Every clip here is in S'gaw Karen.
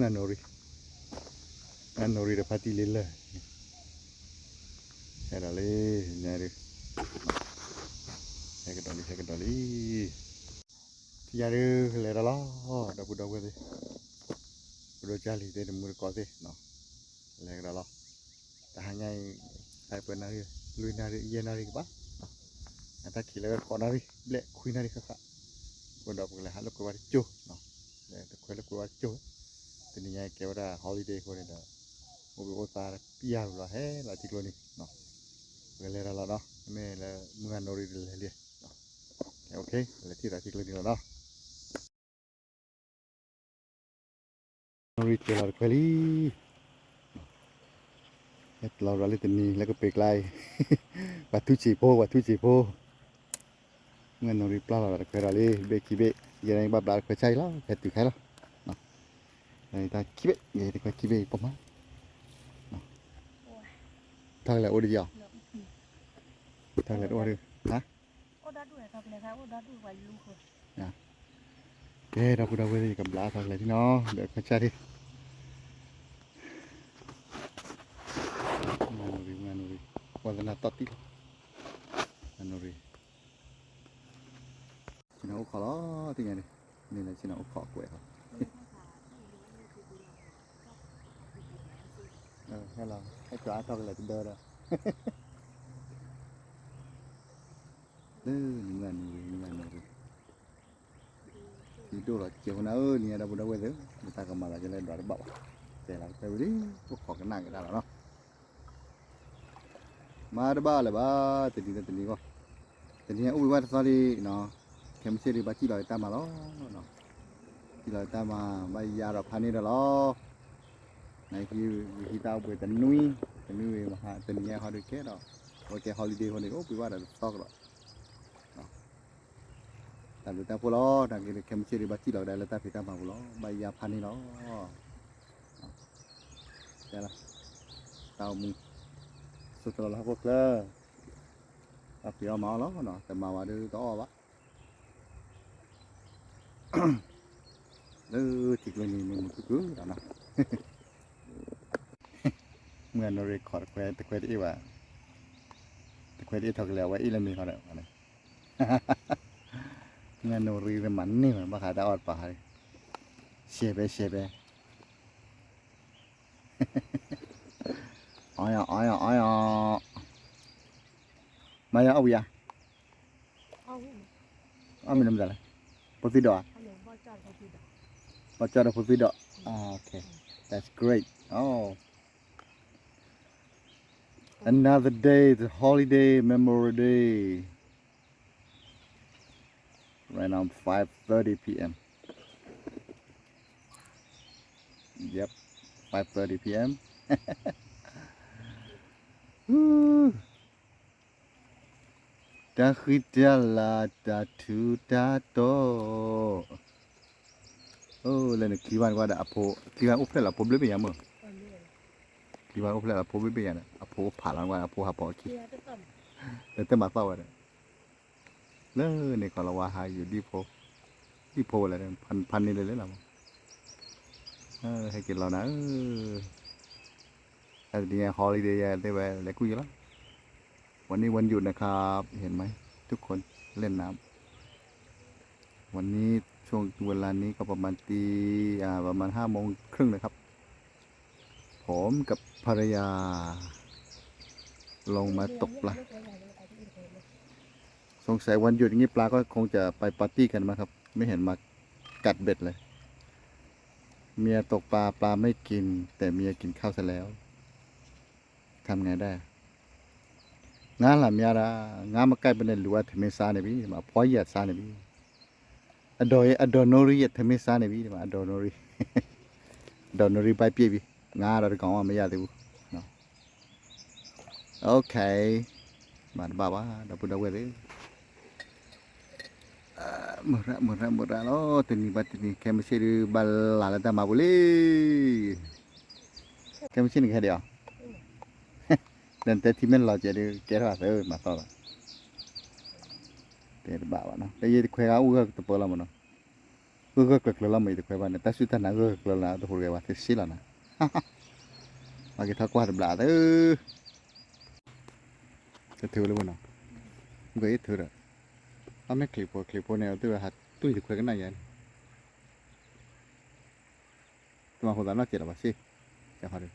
နၣ်နိရံ, နၣ်နိရံဒီးဖါတံၢ်လံလၢာ်, ဟဲဒီးလံ, ညါဒုး, ဟဲကဒီးလံ ဟဲကဒီးလံ, ထံၣ်ညါဒုး လဲၤဒီးလီၤ, ဒီပုၢ်ဒီဝဲၢ်သ့ၣ်, ပဒိၣ်ကၢ်လံၤသ့ၣ် တမူတကိးသ့ၣ်, လဲၤကဒီးလီၤ, တဟါညါအံၤ, ဟဲပှဲၤနၣ်ရံၣ်, လွံၢ်နၣ်ရံၣ် ယဲၢ်နၣ်ရံၣ်ကဘၣ်, အတၢ်ခံးလၢဃိးနၣ်ရံၣ် ဘျဲၣ်ခွံနၣ်ရံၣ်ဃၣ်ဃၣ်, အဃိဒီးပကလဲၤဟးလိာ်ကွဲဝဲတကၠိၢ်, လဲၤတခွဲလိာ်ကွဲဝဲတကၠိၢ်, တနံၤညါကဲဝဲဒၣ် holiday အဃိန့ၣ်ဒီး, အိၣ်ဘှံးအိၣ်သါပျၢ်လီၤ ဟဲလီၤထံကျိနံၤ, ပကလဲၤတၢ်လီၤနီၤ, မ့ၢ်လၢမုၢ်ဂၤနိရံတလဲၤလံ, လဲၤထံၣ်သးထံကျိနံၤလီၤနီၤ. နိရံတဲလီၤတခွဲလံ, ဟဲလီၤရၤလၢတနံၤလၢကပ့ၤကျါအံၤ, ပှၤထူစံာ်ဖိ ပှၤထူစံာ်ဖိ, မုၢ်ဂၤနိရံပျၢ်လီၤတခွဲဒီးလံ ဘ့ၣ်ခံဘ့ၣ်, ယဲဒၣ်ဘၣ်ဘျးတခွဲဆါအံၤလီၤ ဖဲတုၤခါလီၤ, တၢ်ခံဘ့ၣ် ယဲတခွဲခံဘ့ၣ်အံၤ ပမၤ, ထီၣ်ကလဲၤအိၣ်ဒံးယီၤ, ထီၣ်ကလဲၤအိၣ်ဒံး, ဟါ ကဲ ဒီပုၢ်ဒီဝဲၢ်သ့ၣ် ယကဘျးထီၣ်ကလဲၤဒံးနီၤ ဒီးခွဲးဆၣ်ဒံး, မုၢ်ဂၤနိရံ မုၢ်ဂၤနိရံ ပှၤသနာ်တီၢ်တံၢ်လီၤ, မုၢ်ဂၤနိရံ, ဆ့ၣ်နီၤအိၣ်ခိးလီၤ သ့ၣ်ညါန့ၣ်, မ့ၢ်လၢဆ့ၣ်နီၤအိၣ်ခိးကွဲးလီၤ, ဟဲလီၤ ဟဲကၠီအါထီၣ်ကလဲၤတဒၢဒီး လၢနမုၢ်ဂၤနိရံ မုၢ်ဂၤနိရံ, ယဒိၣ်လီၤစဲးဖိနၤဧၢ နံၤညါဒီပုၢ်ဒီဝဲၢ်သ့ၣ်, နတၢ်ကမၤလီၤကလဲၤဒွးတဘၣ်ဘၣ်, တဲလီၤတဖဲဝံၤလံ, အိၣ်ခိးကနၣ်ကဒါလီၤနီၤ, မၤတဘၣ်လၢၤဘၣ်, တနံၤလၢတနံၤဂီၢ်, တနံၤအိၣ်ဝံၤဘၣ်တသီလံနီၤ, ခဲမုၢ်ဆ့ၣ်ဒုးဘၣ်စံၣ်လီၤတၢ်မၤလီၤ, စံၣ်လီၤတၢ်မၤ ဘၣ်ယါဒီးဖးန့ၢ်ဒီးလီၤ, နဟံးတၢ်အိၣ်ဘှံးတနွံ, တနွံဝံၤမဟါ တနံၤညါဟီဒုးကဲဒီး, အဝဲကဲ holiday အဃိန့ၣ် အိၣ်ဘှံးဘၣ်ဒီးတသီကဒီး တၢ်ဘျုးတၢ်ဖှိၣ်လီၤ, တၢ်က့ၤခဲမုၢ်ဆ့ၣ်ဒုးဘၣ်စံၣ်လီၤကဒါလၢတၢ်ဖံးတၢ်မၤပူၤလီၤ, ဘၣ်ယါဖးန့ၢ်လီၤ, တဲလီၤ, တၢ်အိၣ်မူ, ဆိးသလီၤလၢဟီၣ်ခိၣ်ချၢ, တၢ်ဖံးအီၣ်မၤအီၣ်လီၤ, တမၤဝဲဒုးတအီၣ်ဘၣ် လၢထံကျိနံၤမ့ၢ်မုာ်ခုၣ်ခုၣ်ဒီးနီၤ, မုၢ်ဂၤနိရံခိးတခွဲ တခွဲတအ့ၣ်ဘၣ်, တခွဲတအ့ၣ်ထီၣ်ကလဲၤ အဝဲအ့ၣ်လၢမ့ၤဃီဒီး, မုၢ်ဂၤနိရံမၤန့ၢ်ဝဲ ဘၣ်ဃးတၢ်အီၣ်တပၤဟါ, ရှဲပဲရှဲပဲ, အီယီၤ အီယီၤ အီယီၤ, မၤယၤအီၣ်ဝံၤဧါ အီၣ်မ့ၢ်နမတၤလဲၣ်, ဖိသံဒီးဧါ, ဘီၣ်ကၠီၣ်ဒီးဖိသံဒီး, okay, that's great, oh, another day, the holiday, Memorial Day, right now five thirty p.m. Yep, five thirty p.m. တၢ်ဃံတၢ်လၤ တၢ်ထူးတၢ်တီၤ, အိၣ်လၢနချံဘၣ်နကွၢ်ဒီးအဖိ, ချံဘၣ်အိၣ်ဖျဲၣ်လီၤအဖိဘျ့ဘ့ၣ်ညါမ့ၢ်, ချံဘၣ်အိၣ်ဖျဲၣ်လီၤအဖိဘျ့ဘ့ၣ်ညါဒီး အဖိအိၣ်ဖးလီၤနကွၢ် အဖိဟးပိာ်အခံ, လၢတၢ်မၤသီၣ်ဝဲဒီး လၢန့ၣ်ခီလီၤဝါဟးယိာ်ဒံၣ်ဖိ, ဒံၣ်ဖိဝဲလဲၣ်, ဖးန့ၢ်လၢလဲၣ်လီၤမး, ဟဲက့ၤလီၤနၤဧၢ, တနံၤညါ holiday ယဲသ့ၣ်ဝဲ လဲၤကူၣ်ယလီၤ, วันนี้วันหยุดนะครับ เห็นไหม ทุกคนเล่นน้ำ วันนี้ช่วงเวลานี้ก็ประมาณตี อ่า ประมาณห้าโมงครึ่งนะครับ ผมกับภรรยา ลงมาตกปลา สงสัยวันหยุดอย่างนี้ปลาก็คงจะไปปาร์ตี้กันมั้งครับ ไม่เห็นมากัดเบ็ดเลย เมียตกปลา ปลาไม่กิน แต่เมียกินข้าวซะแล้ว ทำไงได้ ငါးလၢ်မၠါဒၣ် ငါးမကၢ်ပန့ၣ် လူၤဝဲထမင်းစားနေပြီ အဖီယဲၢ်စားနေပြီ အဒေါ် အဒေါ်နိရံ အထမင်းစားနေပြီ အဒေါ်နိရံ အဒေါ်နိရံ ဘိုက်ပြည့်ပြီ ငါးဒီးတကောင်မှ မရသေးဘူး နော် okay မၤတဘၣ်ဘၣ် ဒီပုၢ်ဒီဝဲၢ်သ့ၣ် မုၢ်ရၣ် မုၢ်ရၣ် မုၢ်ရၣ်လီၤ တနံၤဘၣ်တနံၤ ခဲမုၢ်ဆ့ၣ်ဒုး ဘၣ်လၢ်လၢတၢ်မၤပူၤလံ ခဲမုၢ်ဆ့ၣ်န့ၣ်ကဟဲဒံးအီၤ ဒီးနတဲထံမဲာ်လီၤကဲဒုး ကဲထီၣ်သၢမၤသီၣ်လီၤ တဲတဘၣ်ဘၣ်နီၤ တယံာ်တခွဲးဂၤအိၣ်ဂၢၢ်တပၢလီၤမးနီၤ ဂၢၢ်ဂၢၢ်ကျၢၤကျၢၤလီၤ မ့ၢ်ယတခွဲဘၣ်န့ၣ် တၢ်စူၢ်တၢ်နာ်ဂၢၢ်ဂၢၢ်ကျၢၤလီၤ တဟူးတဂဲၤဘၣ် သုးဆ့လီၤနၤ, ပှၤက့ၤထီၣ်ကွၢ်တဘျးသၢ, တထုးဝဲလၢဝဲနီၤ, ဂဲၤအံၤထုးဒီး, အမ့ၢ်ချံးဖိချံးဖိန့ၣ် သုဝဲဟးတူၢ်ယတခွဲကနၣ်ယဲန့ၣ် တမၤဟူးသးနီၢ်ကဲးလီၤဘၣ်စ့ၢ်, ကဟီဒီး,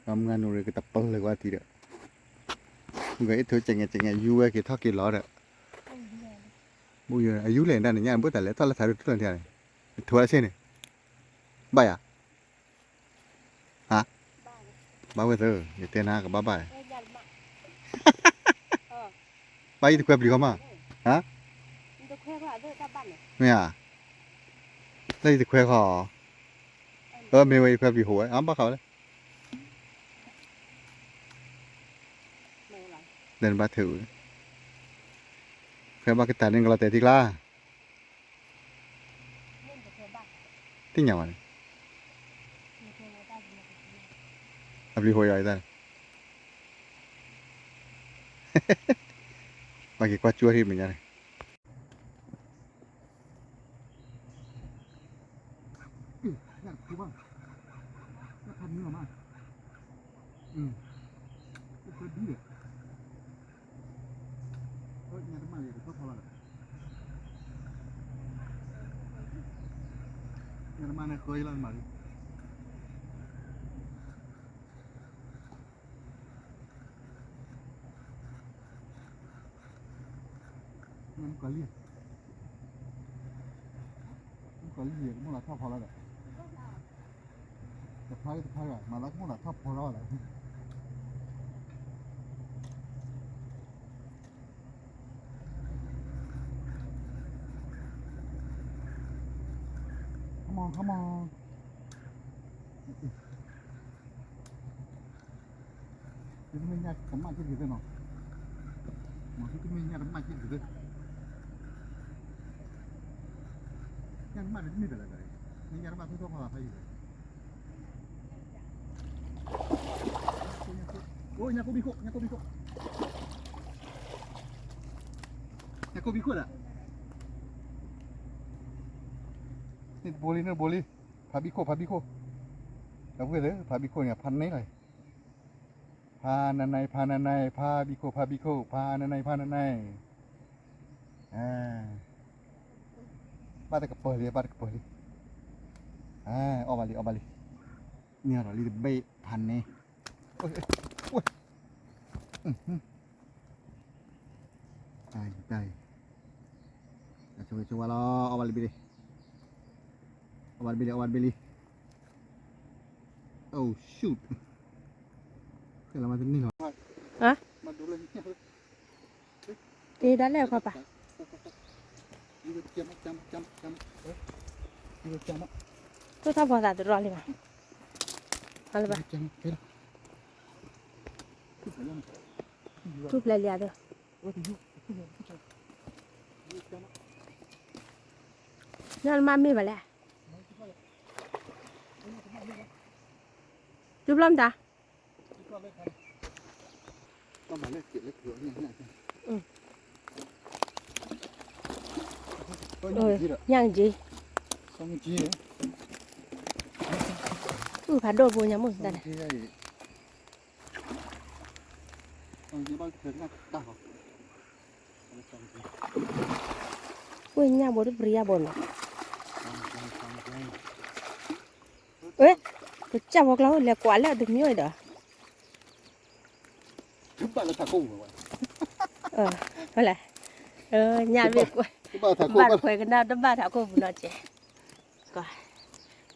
မုၢ်ဂၤနူၤရ့ကတပလၢၤကွၢ်ထံဒီး, မုၢ်ဂၤအ့ၣ်ထုးကဲးငဲးကဲးငဲး ယူဝဲက့ၤထီၣ်က့ၤလီၤဒီး, အယူလဲၣ်ဒၣ်န့ၣ်ညါ ဘၣ်တၢ်လဲၤထီၣ်လၢသးဒိၣ်ထူၣ်လီၤန့ၣ်, ထုးဝဲစ့ၢ်န့ၣ်, ဘၣ်ယၤ ဟါ, ဘၣ်ဝဲသၢ, ယတဲနၤကဘၣ်ဘၣ်, ဘၣ်ယတခွဲပျံၤဃီမး, ဟါ, မ့ၢ်ဧါ, လၢယတခွဲဃီ, အၢ မ့ၢ်ဝဲယတခွဲပျံၤဟူးဝဲ အဘၣ်ဃးဝဲလၢ ဒီးနဘၣ်ထုးဝဲ, ခွဲဘၣ်ကတၢၢ်န့ၣ်ကလီၤတဲာ်ထံကျါ, သ့ၣ်ညါဘၣ်န့ၣ်, အပျံၤဟူးယၤအံၤတၢ်န့ၣ်, ဘၣ်က့ၤကွၢ်ကၠူထံမဲာ်ညါန့ၣ် မုၣ်ကီၤလံၢ်, မုၣ်ကီၤလံၢ် ကမိၣ်လီၤထီၣ်ဖီလီၤဒီး, တဖျါတဖျါဂၤ မၤလၢကမိၣ်လီၤထီၣ်ဖီလီၤဒီး, come on, come on. သုတမ့ၢ်ညၣ်တမၣ်က့ၢ်တဂ့ၤသ့ၣ်နီၤ, မ့ၢ်သုတမ့ၢ်ညၣ်တမၣ်က့ၢ်တဂ့ၤသ့ၣ်, ညၣ်တမၣ်တမ့ၢ်တလဲၣ်, မ့ၢ်ညၣ်တမၣ်သ့ၣ်ထီၣ်ဖီလာ်ဖးယံၤလဲၣ်, အိၣ်ညၣ်ကိၣ်ဘံၣ်ခိၣ်, ညၣ်ကိၣ်ဘံၣ်ခိၣ်, ညၣ်ကိၣ်ဘံၣ်ခိၣ်ဒီး, န့ၣ်တဘိလံ န့ၣ်တဘိလံ, ဖးဘံၣ်ခိၣ် ဖးဘံၣ်ခိၣ်, ဒီပုၢ်ဝဲၢ်သ့ၣ် ဖးဘံၣ်ခိၣ်န့ၣ် ဖးန့ၢ်လီၤ, ဖးနၤနၤ ဖးနၤနၤ ဖးဘံၣ်ခိၣ် ဖးဘံၣ်ခိၣ် ဖးနၤနၤ ဖးနၤနၤ, ဘၣ်တကပၤလံ ဘၣ်တကပၤလံ, အီၣ်ဘၣ်လံ အီၣ်ဘၣ်လံ, န့ၢ်ဒီးလံတဘ့ၣ် ဖးန့ၢ်, တၢ်အံၤ တၢ်အံၤ, အဆိက့ၤဆိဝါလီၤ အီၣ်ဘၣ်လံဘ့ၣ်လံ, အီၣ်ဘၣ်တဘ့ၣ်လံ အီၣ်ဘၣ်တဘ့ၣ်လံ, oh shoot, ခဲလၢာ်မးတန့ၢ်လီၤ, ဟါ တ့ဒၣ်လဲၣ်ခီပၤ, တိၢ်ထီၣ်ဖီသးတရီလံမး, ဟါလၢၤဘၣ်, ထူၣ်ဖျဲးလံဧါသၢ, ညၣ်နမၣ်မ့ၢ်ဘၣ်လဲၣ်, တူၢ်ဖျီမတၤ ညၣ်က့ၤ, ဖးဒိၣ်ဘိညါမ့ၢ်တၢ်န့ၣ်, ဝဲညၣ်ဘိတပျံၤယါဘိန့ၣ်, ကစၢ်ဖိကျါလဲၤကွၢ်လၢအတမံၤဒီး ဝဲလဲၣ်, ညၣ်မ့ၢ်ကွၢ်, ဘၣ်တခွဲကနၣ်တဘၣ်ထးခိၣ်ပူၤနီၤကဲ,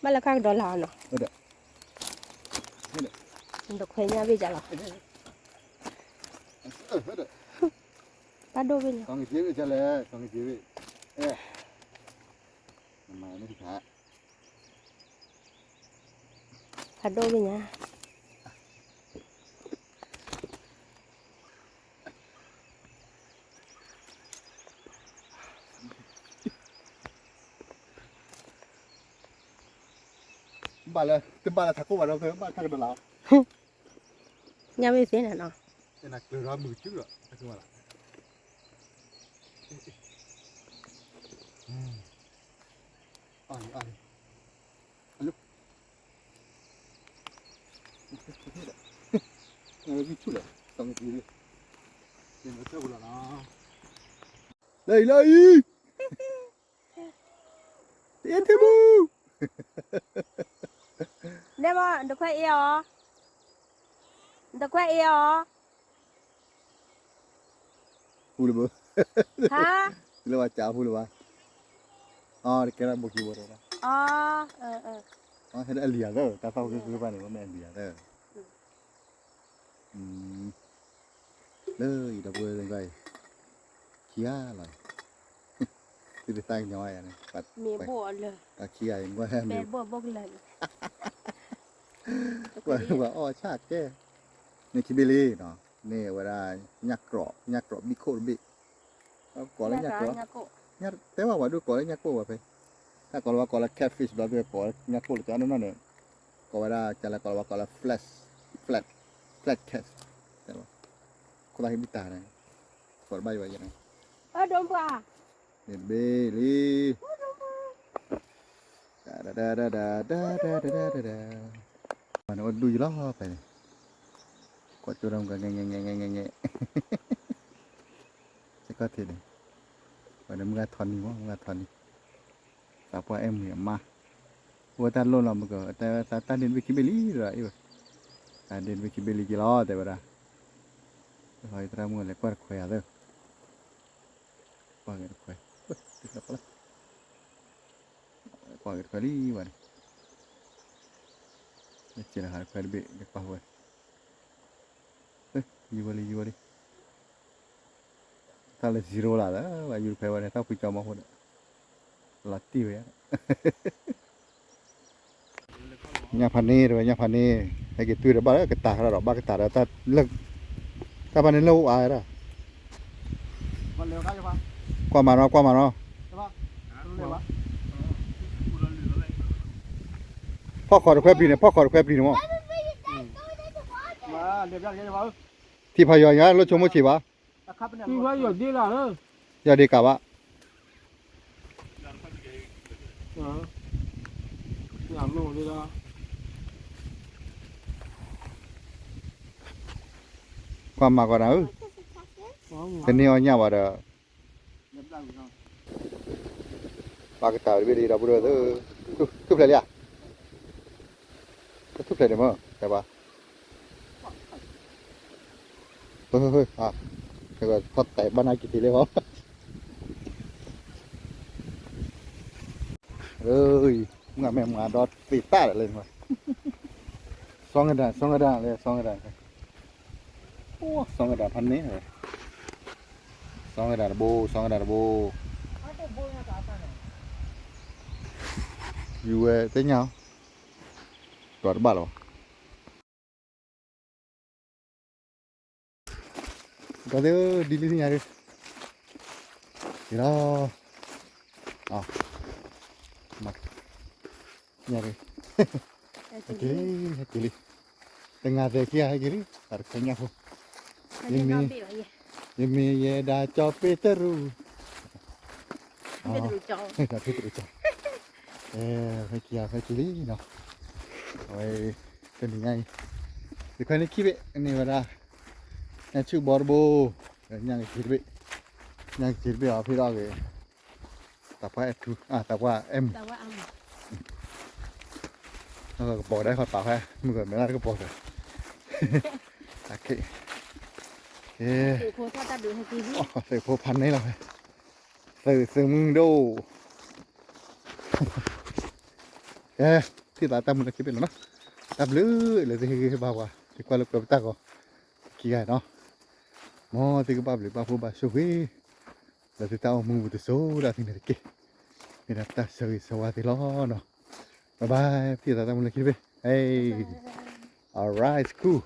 ဘၣ်လၢခါကဒီးလၢ်အီၤနီၤ, တခွဲညၣ်ဘ့ၣ်ကလီၤ, ဘၣ်ဒိၣ်ဘ့ၣ်လီၤ, ဖးဒိၣ်ဘ့ၣ်ညါ ဘၣ်လၢ တဘၣ်လၢထးခိၣ်ဘၣ်ဒီး ဘၣ်ခါကဒီးလၢ်အီၤ, ညၣ်မ့ၢ်သ့န့ၣ်နီၤ, ကျၢၤဒီးမုာ်ကစုဒီး တၢ်ကမၤလၢ် အၢ အၢ အၢ အၢ အၢ အလီၤ, အလီၤ, အလီၤ, အလီၤ, အလီၤ, လၢအံၤ လၢအံၤ, တအဲၣ်ထံမူ, နဲမ့ၢ် နတခွဲအ့ၣ်အီၤ, နတခွဲအ့ၣ်အီၤ, ဖူလၢဘၣ်, ဟါ, လၢဝဲကၠးဖူလၢဘၣ်, အ တကဲထီၣ်ဘိခံဘိတ, ဟဲဒၣ်အလံၤဧါသၢ, တၢ်သီၣ်ဂ့ၤဂ့ၤဘၣ်န့ၣ် မ့ၢ်အလံၤဧါသၢ, လၢအံၤဒီပုၢ်ဝဲၢ်, ခံဂၤလီၤ, သုတသးကညီၤယၤန့ၣ်, မ့ၢ်ဘိၣ်အီၤလၢ, တၢ်ခံဂၤအံၤ, ပှၤအီၣ်ဆၣ်ကဲ, န့ၣ်ခံဘ့ၣ်လံနီၤ, န့ၣ်ဝဲဒၣ် ညၣ်ကြီ, ညၣ်ကြီဘံၣ်ခိၣ်တဘ့ၣ်, ကိးလၢညၣ်ကြီ, တဲဘၣ်ပှၤဒိၣ်ကိးလၢညၣ်ကိၣ်ဘၣ်ဖဲ, တၢ်ကိးလၢဝဲကိးလၢ catfish ဘျီသ့ၣ်ကိးလၢညၣ်ကိၣ်လၢကၠီနီၢ်နီၢ်န့ၣ်, ကိးဝဲဒၣ် ကၠီလဲကိးလၢဝဲကိးလၢ flat, flat, flat catch, ခိၣ်သၣ်ဟံၣ်ဘံၣ်တၢ်န့ၣ်, ကိးတဘၣ်ယၤန့ၣ်, န့ၣ်တဘ့ၣ်လံ, ဒဒဒဒဒဒဒဒဒ, ပှၤန့ၣ်အိၣ်ဒူၣ်ယလီၤဖဲန့ၣ်, ကွၢ်ကၠိဒၣ်မုၢ်ဂၤ ငဲၣ်ငဲၣ်ငဲၣ်ငဲၣ်ငဲၣ်, စ့ၢ်ကီးထံၣ်န့ၣ်, ပှၤန့ၣ်မုၢ်ဂၤထီၣ်နံၤမး မုၢ်ဂၤထီၣ်နံၤ, သးပှၢ်အဲၣ်မုာ်အမါ, အိၣ်ဝဲတၢ်လိၣ်လီၤမုၢ်ကီး, တၢ်ဒ့ၣ်တဘ့ၣ်ခံဘ့ၣ်လံဒီးအံၤ, တၢ်ဒ့ၣ်တဘ့ၣ်ခံဘ့ၣ်လံက့ၤလီၤ တဲဝဲဒၣ်, လီၤယသရၣ်မုၣ်လဲၤကွၢ်တခွဲးယၤသၢ, ကွၢ်က့ၤတခွဲး, ကွၢ်က့ၤတခွဲးလံဝဲန့ၣ်, စ့ၢ်လၢဟးတခွဲးတဘ့ၣ်လဲၤကွၢ်ဝဲ, ယူၤဝဲလံ ယူၤဝဲလံ, တၢ်လၢ zero လၢ်လၢ ဘၣ်ယူၤတခွဲးဝဲန့ၣ် တၢ်ဖုကၠီမီၤဖိဒီး, လီၤတံၢ်ဝဲယါ ညၣ်ဖးန့ၢ်တဝဲ ညၣ်ဖးန့ၢ်, ဟဲက့ၤတုၤဒီးဘၣ်လၢကတၢၢ်ဒီး ဘၣ်ကတၢၢ်ဒီးတၢ်လၢ, တၢ်ဖးန့ၢ်လၢအိၣ်အါဒၣ်, ကွၢ်မးနီၤ ကွၢ်မးနီၤ, ဖီၣ်ဃီတခွဲပျံၤန့ၣ် ဖီၣ်ဃီတခွဲပျံၤန့ၣ်မး, ထံၣ်ဖးယွၤညါ လိၣ်ဆိကမိၣ်ဆံးဘၣ်, ယွၤဒ့ကးဘၣ် ကွၢ်မၤကီးနၤဧၢ, တန့ၢ်အီၣ်ညၣ်ဘၣ်ဒီး, ဘၣ်ကတၢၢ်တဘ့ၣ်လံဒီပုၢ်ဝဲၢ်သ့ၣ်, ထူၣ်ဖျဲးလံဧါ, ထူၣ်ဖျဲးန့ၣ်မ့ၢ် တဲဘၣ် ထီၣ်တဲာ်ဘၣ်နၤက့ၤထံးလၢဟီ, မ့ၢ်မ့ၢ်မၤဒီးသ့ၣ်သၣ်ဒီးလဲၣ်, စီၤကဒၣ် စီၤကဒၣ်လဲၣ် စီၤကဒၣ်, အိၣ် စီၤကဒၣ်ဖးန့ၢ်, စီၤကဒၣ်တဘိ စီၤကဒၣ်တဘိ, ယူၤဝဲသ့ၣ်ညါ, ဒီးတဘၣ်လီၤ. ကသ့ၣ်ဒ်လံညါရံ, က့ၤလီၤ, ညါရံ, ဟဲက့ၤလံ ဟဲက့ၤလံ, တငါသဲးခံဂၤဟဲက့ၤလံ တၢ်တခွဲညၣ်ဖိ, ယမ့ၢ်, ယမ့ၢ်ယဲဒၣ်ကၠီၤပ့းတရူး ဖဲက့ၤ ဖဲက့ၤလံနီၤ, အဝဲ တနံၤညါအံၤ, တခွဲန့ၣ်ခံဘ့ၣ်န့ၢ်ဝဲဒၣ်, ညၣ်ဆူၣ်ဘီတဘိ, ညၣ်က့ၤတဘ့ၣ်, ညၣ်က့ၤတဘ့ၣ်အီၤဖဲဒီးဂ့ၤ, သးပှၢ်အဲၣ်ထူ, သးပှၢ်အဲၣ်မုာ်, ကပိာ်ကဒဲးခီပာ်ဖဲ မုၢ်ကမဲာ်လၢကပိာ်ကဒဲး, သုးဖိဖးန့ၢ်လီၤ, သုးမုၢ်ဒိၣ်, ကဲ, ထံၣ်သးတၢ်မုာ်လၢခံဘ့ၣ်လီၤနီၤ, တၢ်ဘျုးလၢသုဟ့ၣ်ဂံၢ်ဟ့ၣ်ဘါပှၤ သုကွၢ်လိာ်ကွဲပတၢ်ဂီၤ, ခံဂၤနီၤ, မ်သုကဘၣ်ဘျုးဘၣ်ဖှိၣ်ဘၣ်ဆိၣ်ဂ့ၤ, လၢသုတၢ်အိၣ်မူပူၤတစိၤဒၣ်သုန့ၣ်တက့ၢ်, မ့ၢ်ဒၣ်ပတၢ်ဆၢဂ့ၤဆၢဝါသုလီၤနီၤ, bye bye, ထံၣ်သးတၢ်မုာ်လၢခံဘ့ၣ်, hey, alright, cool.